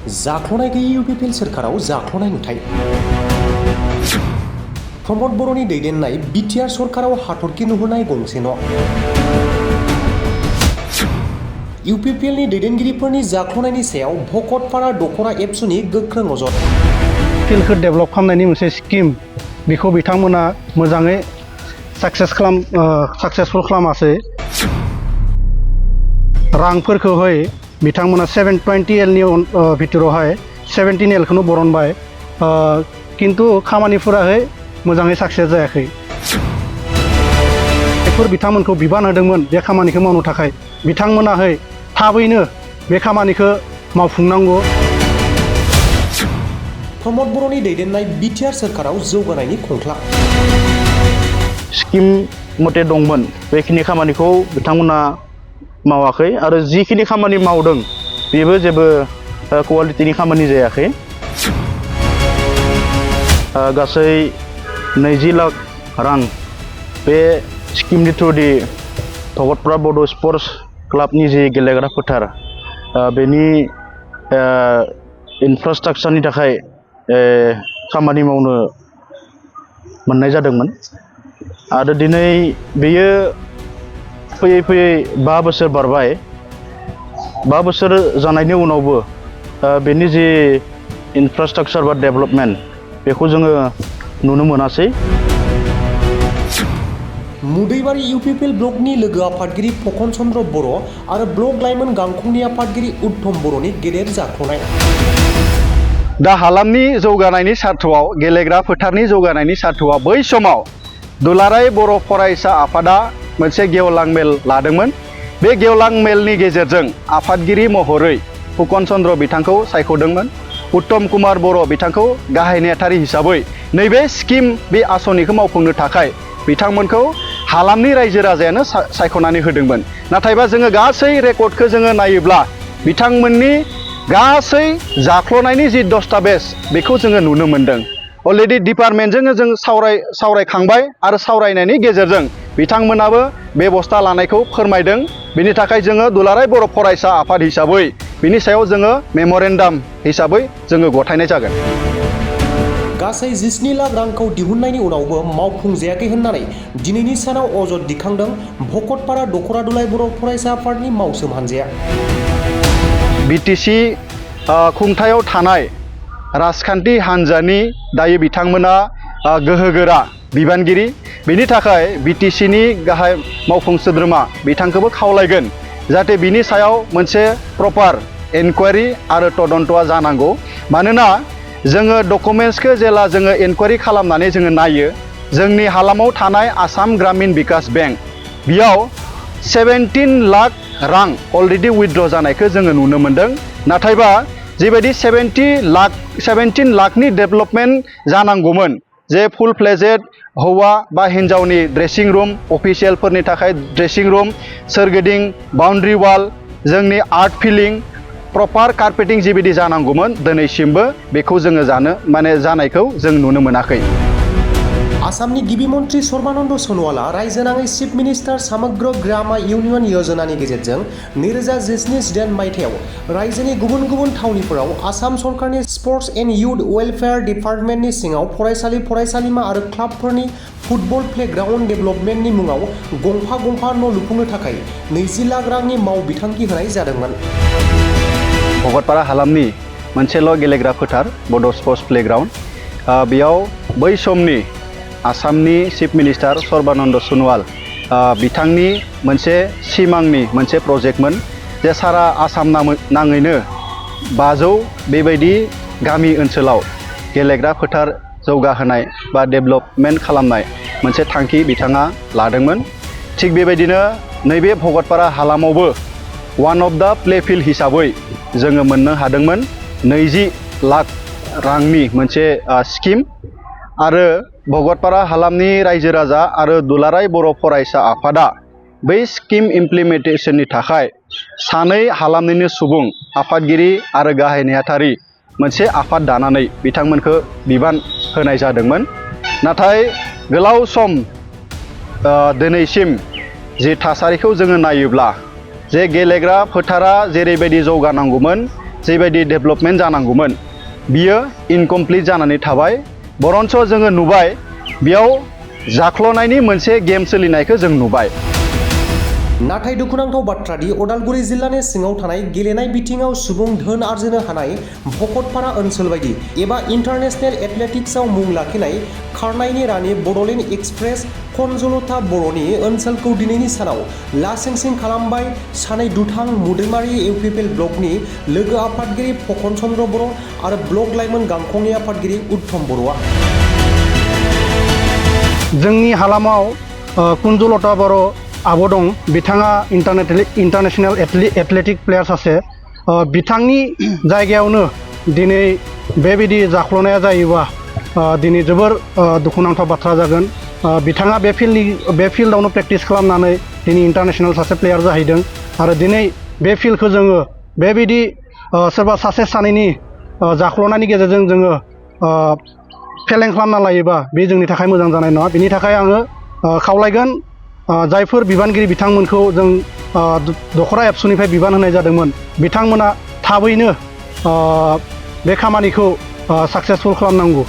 जाख्ल'नाय गैयै UPPL सोरखाराव जाख्ल'नाय नुथाय। प्रमद बर'नि दैदेननाय BTR सरकाराव हाथरखि नुहोनाय गंसे न'। UPPL नि दैदेनगिरिफोरनि जाख्ल'नायनि सायाव भकतपारा दख'रा एबसुनि गोख्रों अजद। फिल्डखौ डेभेलप खालामनायनि मोनसे स्किम बेखौ बिथांमोना मोजाङै साक्सेसफुल खालामासै। रांफोरखौहाय बिथांमोना 720L नि भितरावहाय 17L खौनो बरनबाय, किन्तु खामानिफोराहाय मोजाङै साक्सेस जायाखै। बेफोर बिथांमोनखौ बिबान होदोंमोन बे खामानिखौ मावनो थाखाय, बिथांमोनाहाय थाबैनो बे खामानिखौ मावफुंनांगौ। प्रमद बर'नि दैदेननाय BTR सोरखाराव जौगानायनि खंख्ला। स्किम मथे दंमोन बेखिनि खामानिखौ बिथांमोना मावाखै आरो जिखिनि खामानि मावदों बेबो जेबो क्वालिटिनि खामानि जायाखै। गासै 20 लाख रां बे स्किमनि थ्रुयै भकतपारा बड' स्पर्ट्स क्लाबनि जि गेलेग्रा फोथार बेनि इनफ्रास्ट्राक्चारनि थाखाय खामानि मावनो मोननाय जादोंमोन आरो दिनै बेयो फैयै फैयै 5 बोसोर बारबाय। 5 बोसोर जानायनि उनावबो बेनि जि इनफ्रास्ट्राक्चार बा डेभेलपमेन्ट बेखौ जोङो नुनो मोनासै। मुदैबारि UPPL ब्लकनि लोगो आफादगिरि फकन चन्द्र बर' आरो ब्लक लाइमोन गांखंनि आफादगिरि उत्तम बर'नि गेदेर जाख्ल'नाय। दा हालामनि जौगानायनि सार्थआव, गेलेग्रा फोथारनि जौगानायनि सार्थआव बै समाव दुलाराय बर' फरायसा आफादा मोनसे गेवलां मेल लादोंमोन। बे गेवलां मेलनि गेजेरजों आफादगिरि महरै फकन चन्द्र बिथांखौ सायख'दोंमोन। उत्तम कुमार बर' बिथांखौ गाहाय नेहाथारि हिसाबै नैबे स्किम बे आसनिखौ मावफुंनो थाखाय बिथांमोनखौ हालामनि रायजो राजायानो सायख'नानै होदोंमोन। नाथायबा जोङो गासै रेकर्डखौ जोङो नायोब्ला बिथांमोननि गासै जाख्ल'नायनि जि दस्तावेज बेखौ जोङो नुनो मोन्दों। अलरेडि डिपार्टमेन्टजों जों सावरायखांबाय आरो सावरायनायनि गेजेरजों बिथांमोनाबो बेबस्था लानायखौ फोरमायदों। बिनि थाखाय जोङो दुलाराय बर' फरायसा आफाद हिसाबै बिनि सायाव जोङो मेम'रेन्डाम हिसाबै जोङो गथायनाय जागोन। गासै 17 लाख रांखौ दिहुननायनि उनावबो मावफुंजायाखै होननानै दिनैनि सानाव अजद दिखांदों भकतपारा दख'रा दुलाय बर' फरायसा आफादनि मावसोम हान्जाया। BTC खुंथायाव थानाय राजखान्थि हान्जानि दायो बिथांमोना गोहोगोरा बिबानगिरि। बिनि थाखाय BTC नि गाहाय मावफुं सोद्रोमा बिथांखौबो खावलायगोन जाहाथे बिनि सायाव मोनसे प्रपार इनकुवारि आरो तदन्तआ जानांगौ। मानोना जोङो डकुमेन्ट्सखौ जेला जोङो इनकुवारि खालामनानै जोङो नायो, जोंनि हालामाव थानाय आसाम ग्रामीण बिकास बेंक बेयाव 17 लाख रां अलरेडि उइथड्र जानायखौ जोङो नुनो मोन्दों। नाथायबा जिबायदि 17 लाखनि डेभेलपमेन्ट जानांगौमोन, जे फुल फ्लेजेड हौवा बा हिन्जावनि ड्रेसिं रुम, अफिसियेलफोरनि थाखाय ड्रेसिं रुम, सोरगिदिं बाउन्ड्रि वाल, जोंनि आर्ट फिलिं, प्रपार कार्पेटिं जिबायदि जानांगौमोन दिनैसिमबो बेखौ जोङो जानायखौ जों नुनो मोनाखै। आसामनि गिबि मन्त्रि सर्बानन्द सन'वाला रायजोनाङै चिफ मिनिस्टार सामग्र ग्रामा इउनियन योजनानि गेजेरजों 2017-18 मायथाइयाव रायजोनि गुबुन गुबुन थावनिफोराव आसाम सरकारनि स्पर्ट्स एन्ड युथ वेलफेयार डिपार्टमेन्टनि सिङाव फरायसालि फरायसालिमा आरो क्लाबफोरनि फुटबल प्लेग्राउन्ड डेभेलपमेन्टनि मुङाव गंफा न' लुफुंनो थाखाय 20 लाख रांनि माव बिथांखि होनाय जादोंमोन। भकतपारा हालामनि मोनसेल' गेलेग्रा फोथार बड' स्पर्ट्स प्लेग्राउन्ड, बेयाव बै समनि आसामनि चिफ मिनिस्टार सर्बानन्द सन'वाल बिथांनि मोनसे सिमांनि मोनसे प्रजेक्टमोन जे सारा आसाम नाङैनो 500 बेबायदि गामि ओनसोलाव गेलेग्रा फोथार जौगाहोनाय बा डेभेलपमेन्ट खालामनाय मोनसे थांखि बिथाङा लादोंमोन। थिग बेबायदिनो नैबे भकतपारा हालामावबो वान अफ द प्ले फिल्ड हिसाबै जोङो मोननो हादोंमोन 20 लाख रांनि मोनसे स्किम। आरो भकतपारा हालामनि रायजो राजा आरो दुलाराय बर' फरायसा आफादा बै स्किम इमप्लिमेन्टेसननि थाखाय 2 हालामनिनो सुबुं आफादगिरि आरो गाहाय नेहाथारि मोनसे आफाद दानानै बिथांमोनखौ बिबान होनाय जादोंमोन। नाथाय गोलाव सम दिनैसिम जि थासारिखौ जोङो नायोब्ला जे गेलेग्रा फोथारा जेरैबायदि जौगानांगौमोन जेबायदि डेभेलपमेन्ट जानांगौमोन बियो इनकमप्लिट जानानै थाबाय बरन्स जोङो नुबाय बेयाव जाख्ल'नायनि मोनसे गेम सोलिनायखौ जों नुबाय। नाथाय दुखुनांथाव बाथ्रादि उदालगुरि जिल्लानि सिङाव थानाय गेलेनाय बिथिङाव सुबुं धोन आरजिनो हानाय भकतपारा ओनसोल बायदि एबा इन्टारनेशनेल एथलेटिक्सआव मुं लाखिनाय खारनायनि रानि बड'लेण्ड एक्सप्रेस खनजलता बर'नि ओनसोलखौ दिनैनि सानाव लासिंसिं खालामबाय सानै दुथां मुदैमारि UPPL ब्लकनि लोगो आफादगिरि फकन चन्द्र बर' आरो ब्लक लाइमोन गांखंनि आफादगिरि उत्तम बर'आ। जोंनि हालामाव कुनजलता बर' आब' दं, बिथाङा इन्टारनेशनेल एथलेटिक प्लेयार सासे। बिथांनि जायगायावनो दिनै बेबायदि जाख्ल'नाया जायोबा दिनै जोबोर दुखुनांथाव बाथ्रा जागोन। बिथाङा बे फिल्डआवनो प्रेक्टिस खालामनानै दिनै इन्टारनेशनेल सासे प्लेयार जाहैदों आरो दिनै बे फिल्डखौ जोङो बेबायदि सोरबा सासे सानैनि जाख्ल'नायनि गेजेरजों जोङो फेलें खालामना लायोबा बे जोंनि थाखाय मोजां जानाय नङा। बिनि थाखाय आङो खावलायगोन जायफोर बिबानगिरि बिथांमोनखौ जों दखरा एबसुनिफ्राय बिबान होनाय जादोंमोन बिथांमोना थाबैनो बे खामानिखौ साक्सेसफुल खालामनांगौ।